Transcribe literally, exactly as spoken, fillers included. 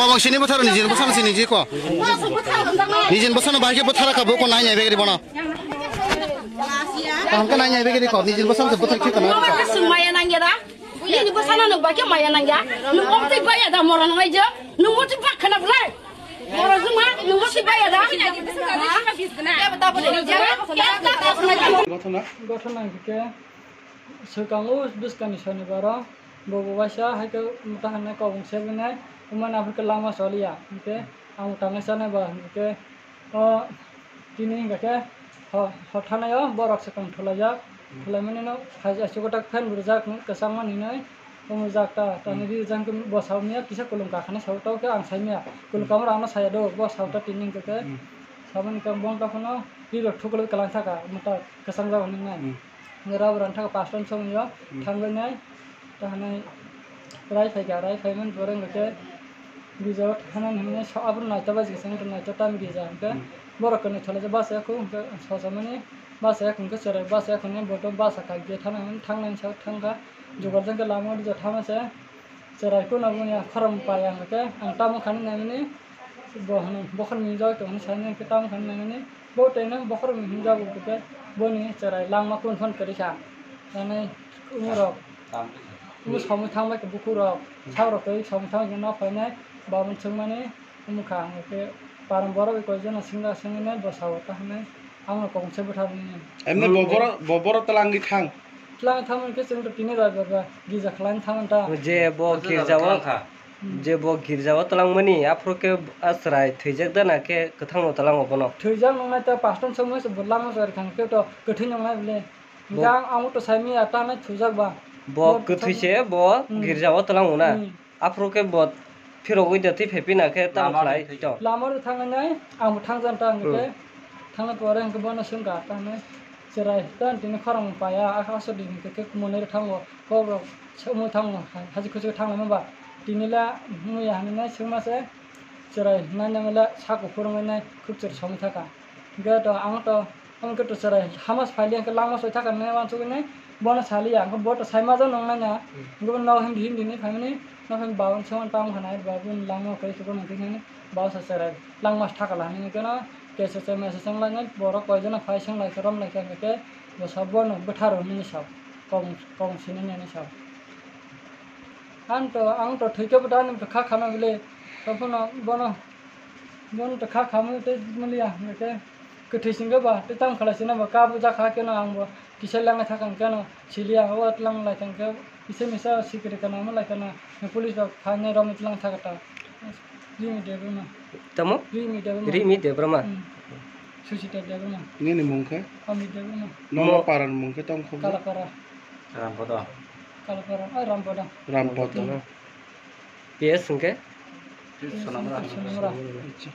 Abang sini buthar, nijin bwsano sini jiko. Nijin bwsano bahai khe buthar ka buko nai nai begri bono. Kaham khe nai nai begri ko, nijin bwsano se buthar khe kana. Sung maya nangya da. Nini bwsano nuk ba khe maya nangya. Nuk om twi baya da mora nai je. Nuk mo twi bak khana bwlai. Mora juma nuk mo twi baya da. Gotho na? Gotho na hwnkhe swkang o bwskangni sonibaro bo bo waisa hai khe mwta hwnwi kobong sebinai wngmani aphuru khe lama choliya hwnkhe ang tangnai chanai ba hwnkhe o tini hwnkha khe ho- hothanai o borok swkang thulaijak thulaimani no hai aswk tak fan rwjak kwchangmani hinwi. Omo jak ta, tani rijak khe bo sao miya kisa kulum kakhani sao tao khe ang sai miya. Kulum kamar ano saya do, bo sao ta tini hwnkhe khe saboni khe bong ta phano rirok thuklwi kwlang thaka, omo ta kwchang jak hinwi nai. Hwnkhe rubber ang thaka pastor song yo thangwi nai, ta hinwi rai phai kha, rai phai mani pore hwnkhe khe gija o thana hinwi sa aboni naito bai jisa naito tam gija hwnkhe borok kwnwi thole basa ya khu hwnkhe sosamani basa ya khu hwnkhe chwrai basa ya khu hwnkhe bo to basa kha gate thana hinwi thangnai sa thangkha. Jugar jang khe lama o rija thama se cherai kunu boni khorang paya hwnkhe ang tamo khani naimani bo hwnwi bokhorok ni joi tongmani sani hwnkhe tamo khani naimani bo tei nang bokhorok ni hwnjago hwnkhe boni cherai langma kunu phano kwrwi kha. Nani umorok umo somoi thangbai khe bukhuk rok sak rok kwrwi somoi thangbai khe nok phainai babun swngmani. Wngkha hwnkhe parang borok koi jana singla singwi nai bwsao ta hwnwi ang no kobong se bwtharni. Emne bo borok, bo borok twlangwi thang. Twlangwi thangmani khe chwng to tini bai bai bai gija khlai thangmani ta. Je bo girjao, je bo girjao twlangmani aphuru khe a chwrai thwijak da na khe kwthangno twlango bono? Thwijak nongnai ta pastor songmani se bo lama chwrai thang khe to kwthwi nongnai bole. Hwnkhe ang, ang to saimanya ta nai thwijak ba. Bo kwthwi se bo girjao twlango na? Aphuru khe bo phirogwi de twi phai pina khe tamo khlai to. Lama rw thangwi nai ang bo thangjan ta hwnkhe thangna pore hwnkhe bono swngkha ta hwnwi chwrai ta tini khorang paya aswk di hwnkhe khe monwi rw thango kok rok swngwi thango haji khusu thanglaima ba tini le wngya hinwi nai swngma se chwrai nai nang le sak kuphur wngwi nai khuk chwrai somwi thaka hwnkhe to ang to. Omo khe to chwrai hama se phailiya hwnkhe langma soi thaka hinwi uansugwi nai bono saliya hwnkhe bo to sai majak nongnai na hwnkhe bono nok hindi hindi hinwi phaimani nok hindi babun se tamo khanai babun langma khe khe bono hinwi babo se chwrai langma se thaka la hinwi khe no kesa se mesa se wnglainai borok koi jana phai se wnglaikhe romlaikhe hwnkhe khe bwsa bono bwtharo hinwi sao kobong kobong sinani hinwi sao. Ang to ang to thwikhe bo ani kha khana bwle tongphano bono bono to kha khamwi tei muliya hwnkhe. Kwthwi singkhe ba tei tamo khlai sina ba kabo jakha keno ang bo kisa langwi thakha keno siliya o tlang lai khe kisa misa sikiri kana mo lai kana police rok phainai romwi tlang thaka ta Rimi Debbarma. Tamo? Rimi Debbarma. Rimi Debbarma. Hmm. Susita Debbarma. Nini mung khe? Amit Debbarma. Nono paran mung khe tong kho? Kalapara. Rampodo. Kalapara, ai Rampodo. Rampodo. Hmm. P S hwnkhe? Sonamra. Sonamra. Acha.